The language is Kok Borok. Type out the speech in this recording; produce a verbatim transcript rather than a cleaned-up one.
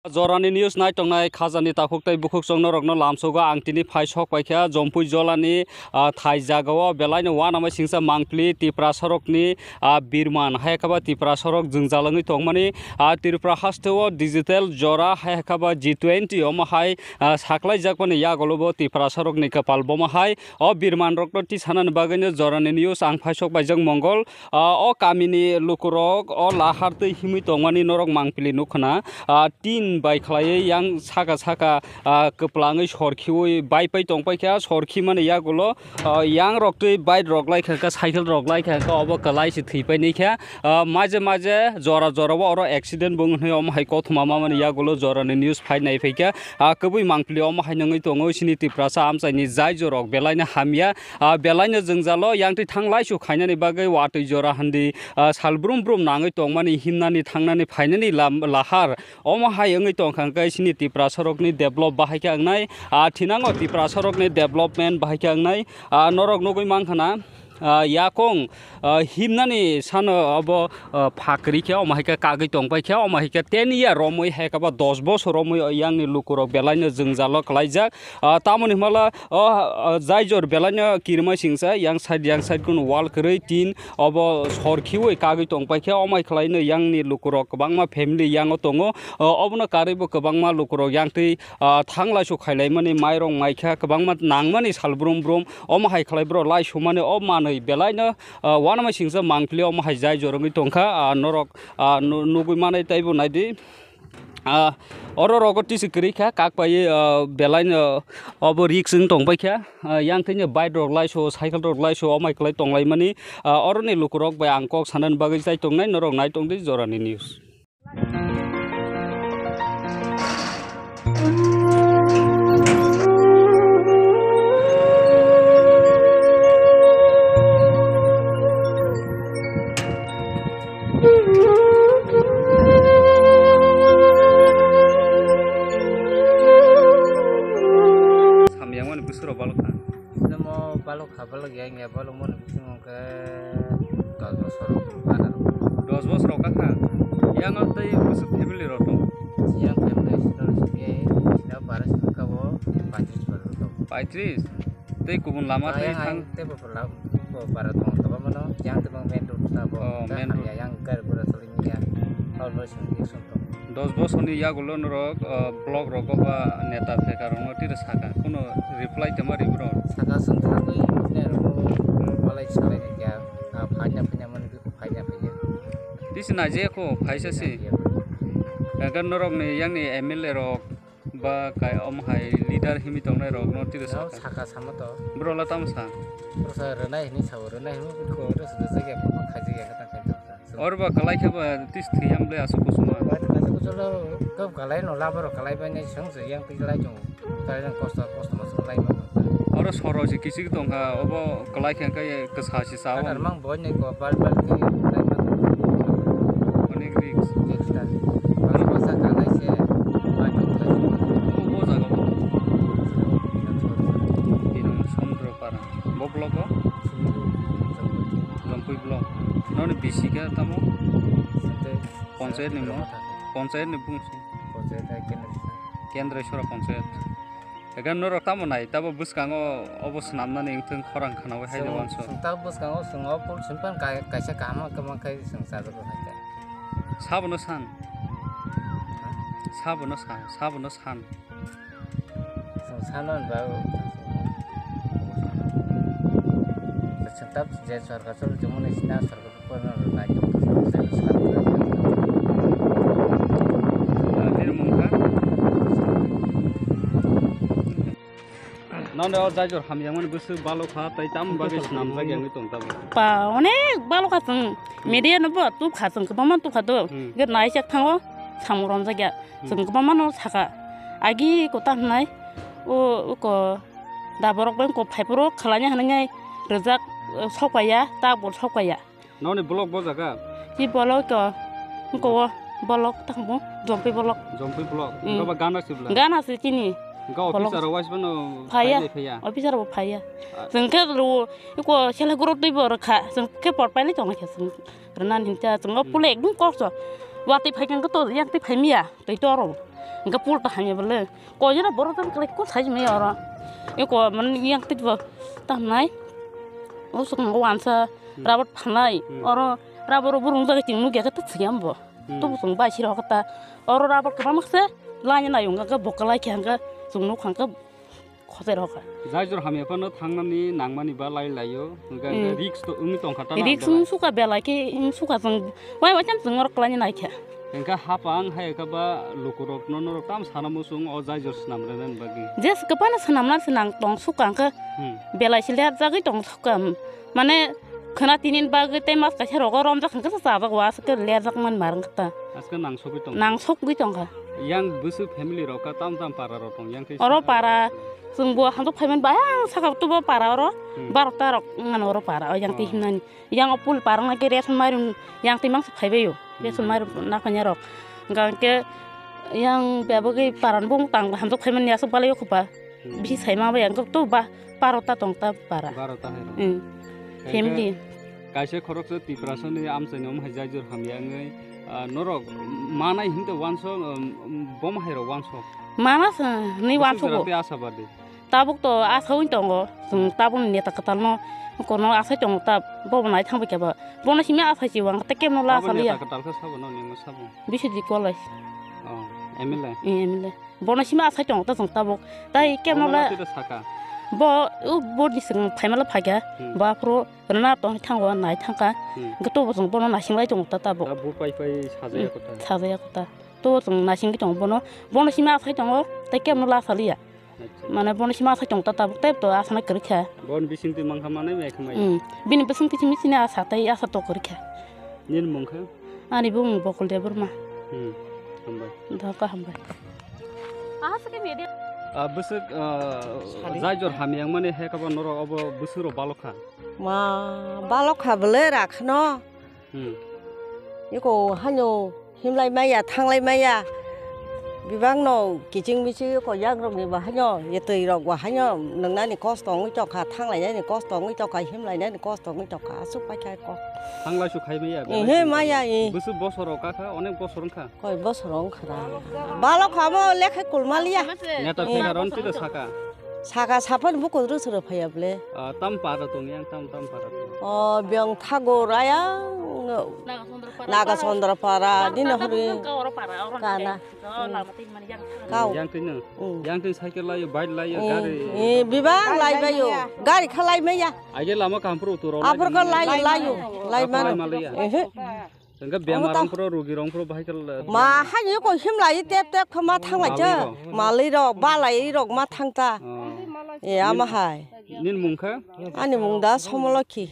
Jorani news nai tongnai khajani takhuk tei bukhuk chwng norokno lamsogo ang tini phai sok paikha Jompui jolani, ah, thai jagao belaino uanama singsa mangpili Tiprasa rokni, ah, birman hai khe ba Tiprasa rok jwngjal wngwi tongmani, ah, Tripura hasteo digital jora hai khe ba G twenty omo hai, ah, saklaijakmani yagulo bo Tiprasa rokni kwpal bomo hai o birman rokno tisanani bagwino jorani news ang phai sok paijak Mongol. Ah, o kamini lukurok o lahar twi himwi tongmani norok mangpili nukha na. Ah, tin bai khlaiwi yang saka saka, ah, kwplangwi sor khiwi bai pai tong paikha. Sor khimani yagulo, ah, yang rok twi bike rok lai kha kha, cycle rok lai kha kha, obo kwlai se thwi pai nai kha. Ah, maje maje jora jora o oro accident bo wng hwnwi omo hai kothoma mamani yagulo jorani news phai nai phaikha. Ah, kwbwi mangpili omo hai nangwi tongo chini Tiprasa amchaini jai jorok belaino hamya. Ah, belaino jwngjalo yang twi thang laisu khainani bagwi watwi jora handi, ah, sal brum brum nangwi tongmani himnani thangnani phainani lam-, lahar omo hai wngwi tongkha hwnkhe chini Tiprasa rokni develop bahai khe wngnai. Ah, thinango Tiprasa rokni development bahai khe wngnai. Ah, norok nugwi mankha na, ah, yakung, ah, himnani sano obo, ah, pha kwrwi khe omo hai khe kagwi tong pai khe omo hai khe ten year romwi hai khe ba dos bosor romwi yang ni lukurok belaino jwngjalo kwlaijak. Ah, tamoni hwnba la, o, ah, jai jor belaino kirima singsa yang side yang side kun wall kwrwi tin obo sor khiwi kagwi tong pai khe omo hai khlaino yang ni lukurok kwbangma family yango tongo. Ah, obono karwi bo kwbangma lukurok yang twi, ah, thang laisu khailaimani mairong maikha kwbangma nangmani sal brum brum. Omo hai khlai bro lai sumani o manwi belaino, ah, uanama singsa mangpili omo hai jai jorogwi tongkha, ah, norok, ah, nu-, nugwi manai teibo naidi. Ah, oro rogo tisi kwrwi kha kak pai, ah, belaino obo risk wng tong pai kha. Ah, yang thini bike rok laiso, cycle rok laiso omo hai khlai tonglaimani. Ah, oroni lukurok bai ang kok sanani bagwi chai tongnai norok nai tongdi jorani news. Samyang mani bwswk rok balok kha. Namo balok kha, balok ya, ya, balok mani bisingo hwnkhe dos bosor rok, panaro. Dos bosor rok kha? Yang o tei bwswk family rok tong? Yang family sino sini, sino bara sini kabo paitris bosor rok tong. Paitris? Tei kubun lama tei yang thang? Tei bo lam, bo bara tong, tabo mano, yang tei bang main road na bo. Oh, main road. Yang gari gura soli niya, hal bo sini sini tong. Dos bosor ni yagulo norok, ah, block rogo ba neta theka rokno tiro saka, kuno reply tongma ri bro? Saka song thangwi ne rokno malai salai ni kya, ah, phaina phaina mani bi phaina phaina. Tisi naijaya kho phaisa si. Naijaya. Ega norok ni yang ni M L A rok ba kai om hai leader himi tongnai rokno tiro saka. Saka sama to. Bro la tamo sa? Bro sa rwnai hini sao, rwnai hini ko ro sa jagya ko khaji ya ka ta. Oro ba kalai khe ba tis thwi yang ble aswk kusuma. Ba ta kaisa kuchulo kau kalai no labo ro kalai bai nai song se yang pi kalai chung. Kalai jang kosto kosto ma song lai ma. Oro soro si kisik tong kha, obo kalai khe kai kwsa si sa. Ar mang boy nai ko bal bal ki lai ma. Onek risk. Extra. Bal bal sa kalai se. Ba chung kalai. Obo jaga bo. Ino Somudro para. Bo block o? Jompui block. Noni bisi khe tamo? Sate. Panchayat ni mo? Panchayat ni bung si. Panchayat hai Kendra. Kendra Iswara Panchayat. Egan norok tamo nai, tabo bwskango obo swnamnani wngthung khorang khwnaui hai de wanso. Sung tabo bwskango sung o pul simpan kai-, kaisa kaham khe man khai sung chajago hai khe. Sabono san. Ha? Sabono san, sabono san. Chwng sano hwnba o chwng tab je sorkar cholo chwngmani sina sorkar korna rw nai tong. Nonde o jajor hamyangmani bwswk balokha tei tamoni bagwi swnamjak yangwi tong tabuk. Pa onek balokha chwng media no bo tubkha chwng kwbangma tubkha do. Hmm. Ge naichak thango samung romjak ya. Chwng kwbangma no saka. Agi ko ta hwnai, o, o ko da borok bai ko phai phuru khalai ya hwnwi rijak, eh, sok paiya, ta bo sok paiya. Noni block bo jaga? Chi block ko, ko block ta bo, Jompui block. Jompui block. Mm. Gana sibla? Gana si chini. Ga officer rok waisbano phaiya. Phaiya. Officer bo phaiya. Ah. Chwng khe ro, ko sela guru twi bo rwkha. Chwng khe por pailai tong khe chwng. Rwna hinta chwng o pule ekdum kosto. Watwi phai khe to yang twi phai miya. Tei to aro. Hingke pul ta hamya bole. Ko jera borok tan kle ko sai me oro. E ko man yang tit bo ta nai. O suk mo wansa Hmm. rabat phanai. Hmm. Oro rabat ro burung jaga ting nuk ya ta siyam bo. Hmm. Tu sung bai sir hokta. Oro rabat kama makse. Lanya na yung ga bokalai kya ga sung nuk hangka. Khote rok. Jai jor hamya phano thangnani nangmani ba lai laio. Hingke Hmm. risk to wngwi tongkha ta na Risk belai. Wng suka belai khe wng suka chwng wai wai chan chwng oro kwlaini naikha. Hingke hapang hai khe ba lukurok no norok tam sana muchung o jai jor swnam rwnani bagwi. Jes kwpano swnamna se nang tong suka hingke Hmm. belai se lerjagwi tong suka. Mane khwna tinin bagwi tei mas kaisa rogo romjak hingke se chabak wa se ke lerjak man mar hingke ta. Aske nang sogwi tong. Nang sogwi tongkha. Yang bwswk family rok ka tam tam para rok tong yang tei Oro saka para rok. Chwng bo hamjak phaiman bayang saka tubo para oro Hmm. barota rok wngmano oro para o yang twi Oh. himnani. Yang o pul para wngna khe ration mairum yang twi mangsa phaibaio. Ration Hmm. mairum naphanya rok. Hingka hingke yang bebagwi para ni bumung tang hamjak phaimani aswk balai o khupa. Hmm. Bisi saima bai ang to ba barota tong ta para. Barota hai rok. Hmm. Hingke Family. Kaisa khoroksa Tiprasa ni amchai ni omo hai jai jor hamya wngwi, ah, norok manai hinte wansok, um, um, bom hai rok wansok. Mana sa ni Bwswk wansok jora bo. Tei asa badi. Tabuk to asa wng tongo. Chwng tabuk ni neta kwtal no kono asai tongo ta bo nai thang bai khe ba. Bono simi asai si wang ta kemno la Abo sa liya. Neta kwtal khe sabo no nini sabo. Bisi di kolai. Oh, M L A. Eh, M L A. Bono simi asai tongo ta chwng tabuk. Tai kemno Omo la. Twi da saka. Bo u bo ni sing phaimala phaikha. Hmm. Ba phro rwna tong thango nai thangkha. Hmm. Gato bo chwng bono naising lai tongo ta tabuk. Da bu pai pai sajaya Hmm. kotha. Sajaya kotha. To chwng naisingwi tongo bono, bono simi asai tongo, tei kemno la saliya. Acha. Mane bono simi asai tongo ta tabuk tei to asana kwrwikha. Bon bising twi mankha manai mai khamai. Hmm. Bini bising twi simi sini asa tei asa to kwrwikha. Nini mung khe? Ani bumung Bokol Debbarma. Hmm. Hambai. Doka hambai. Ah, bwswk, ah, Sadi. Jai jor hamya wngmani hai khe bo norok obo bwswk rok balokha. Ma balokha bwle rakhno. Hmm. Iko haino himlai maya, thanglai maya. Bibang no kiching miching iko yang rok ni bahai no, ye twi rok bahai no, nwngnani kosto wngwi tongkha, thanglai nani kosto wngwi tongkha, himlai nani kosto wngwi tongkha, aswk paikha ko. Thanglai su khai maya, Ehe, belai maya, e. Bwswk bosor rok kakha, onek bosor wngkha. Koi bosor wngkha da. Balokha mo lekha kulmaliya. Neta Eh. Phaikha ron twi da saka. Saka sapan buko rw sero phaiya ble. Ah, tam para tong yang, tam, tam para tong. Oh, biang thago raya. Naga Sondrapara. Naga Sondrapara, dino hori. Kana. Kau. Yang twi no. Hmm. Yang twi cycle layo, bike layo, Eh, gari. Eh, bibang lai bayo. Gari khalai maya. Aige lama kampro uturo. Apor ko lai, layo, lai mano. Ehe. Engkha Omo bemar ta- rong phro, rugi rong phro, bahai khe le- Ma hai ko himlai tep tep khe ma thang lai cha. Malai rok. Malai rok, balai rok ma thang ta. Oh. E ama hai. Nini mung khe? Ani mung da Somolokhi.